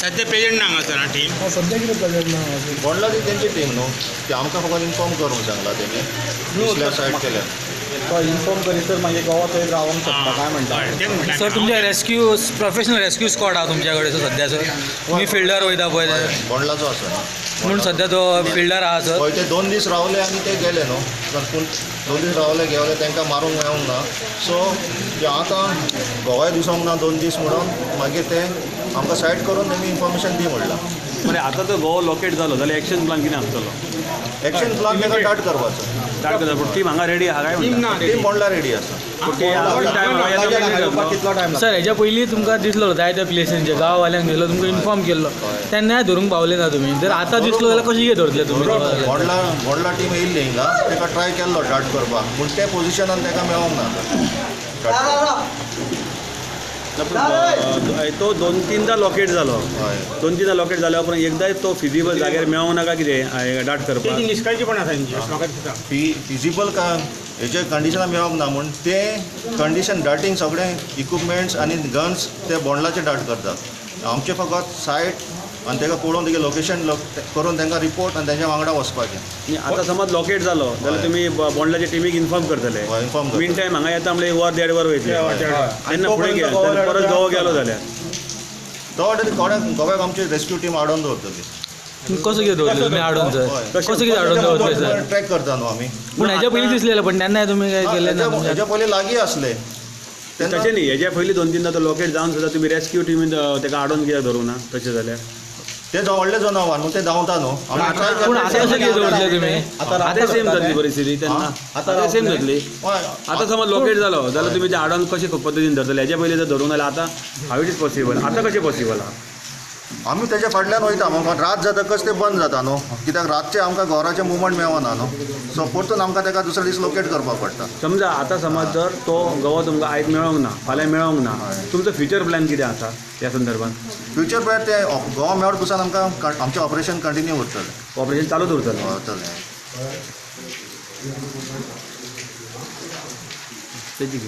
सध्या प्रेझेंट ना हांगासर टीम. सध्या कितें प्रेझेंट ना हांगासर. बोंडला ती तेंची टीम न्हू, ती आमकां फकत इन्फॉर्म करूंक सांगला तेणी, दुसऱ्या सायड केल्या. तो इन्फॉर्म करीत तर मागीर गोवा थंय रावंक शकता काय म्हणटा. सर तुमचे रेस्क्यू प्रोफेशनल रेस्क्यू स्क्वॉड आहा तुमच्या कडेन सध्या सर? तुमी फिल्डार वयता पळय बोंडलाचो आसा म्हणून सध्या तो फिल्डार आहा सर. हय, ते 2 दीस रावले आनी ते गेले न्हू, पूण 2 दीस रावले गेले तांकां मारूंक मेळोंक ना. सो ते आतां गोवाय दिसोंक ना 2 दीस म्हणून मागीर ते आमकां सायड करून तेमी इन्फॉर्मेशन दी म्हणलां. बरें, आतां तो गोवा लोकेट जालो जाल्यार एक्शन प्लान कितें आसतलो? एक्शन प्लान ताका स्टार्ट करपाचो. स्टार्ट करता, पूण टीम हांगा रेडी आहा काय म्हणटा? टीम बोंडला रेडी आसा. सर हेज्या पयलीं तुमकां दिसलो जाय त्या प्लेसींचे गांववाल्यांक दिसलो, तुमकां इन्फॉर्म केल्लो, तेन्नाय धरूंक पावले ना तुमी. जर आतां दिसलो जाल्यार कशें कितें धरतले तुमी? बोंडला बोंडला टीम येयल्ली हिंगा, ताका ट्राय केल्लो स्टार्ट करपाक, पूण ते पोजिशनान ताका मेळोंक ना. तो 2-3दा लॉकेट जालो, 2-3दा लॉकेट जाल्या उपरांत एकदाय तो फिजिबल जाग्यार मेळोंक नाका कितें डाट करपाक. निश्काळजीपण आसा तेंची अशें म्हाका दिसता. फिजिबल का हेजे कंडिशनान मेळोंक ना म्हूण ते कंडिशन डार्टींग सगळे इक्विपमेंट्स आनी गन्स ते बोंडलाचे डार्ट करतात. आमचे फकत सायट आनी ताका पळोवन तेगे लोकेशन करून तांकां रिपोर्ट आनी तेंच्या वांगडा वचपाचें. आनी आतां समज लॉकेट जालो जाल्यार तुमी बोंडलाच्या टिमीक इन्फॉर्म करतले. इन्फॉर्म मीन टायम हांगा येता म्हणल्यार 1 वर 1.5 वर वयतले, तेन्ना फुडें गेले परत गोवा गेलो जाल्यार तो गोव्याक आमची रेस्क्यू टीम हाडून दवरतली. कसो कितें दवरतले तुमी हाडून सर? कसो कितें हाडून दवरतले सर? ट्रॅक करता न्हू आमी. पूण हेज्या पयलीं दिसलेलें, पण तेन्नाय तुमी काय केलें ना? हेज्या पयलीं लागीं आसले तशें न्ही, हेज्या पयलीं 2-3दा तो लॉकेट जावन सुद्दां तुमी रेस्क्यू टिमीन ताका हाडून कित्याक धरूंक ना तशें जाल्यार? ते व्हडले जनावर न्हू, ते धांवता न्हू. पूण आतां कशें कितें दवरतले तुमी? आतां सेम जातली परिस्थिती तेन्ना, आतां सेम जातली. आतां समज लॉकेट जालो जाल्यार तुमी ते हाडून कशें पद्दतीन धरतले? हेज्या पयलीं जर धरूंक जाल्यार आतां हाव it is possible? आतां कशें पॉसिबल आहा? आमी तेज्या फाटल्यान वयता, रात जातकच ते बंद जाता न्हू, कित्याक रातचें आमकां घराचें मुवमेंट मेळना न्हू. सो परतून आमकां ताका दुसरे दीस लोकेट करपाक पडटा. समजा आतां समज जर तो गवो तुमकां आयज मेळोंक ना, फाल्यां मेळोंक ना, तुमचो फ्युचर प्लॅन कितें आसा ह्या संदर्भात? फ्युचर प्लॅन ते गोवा मेळत पसून आमकां आमचें ऑपरेशन कंटिन्यू उरतलें. ऑपरेशन चालूच उरतलें. उरतलें. तेजी.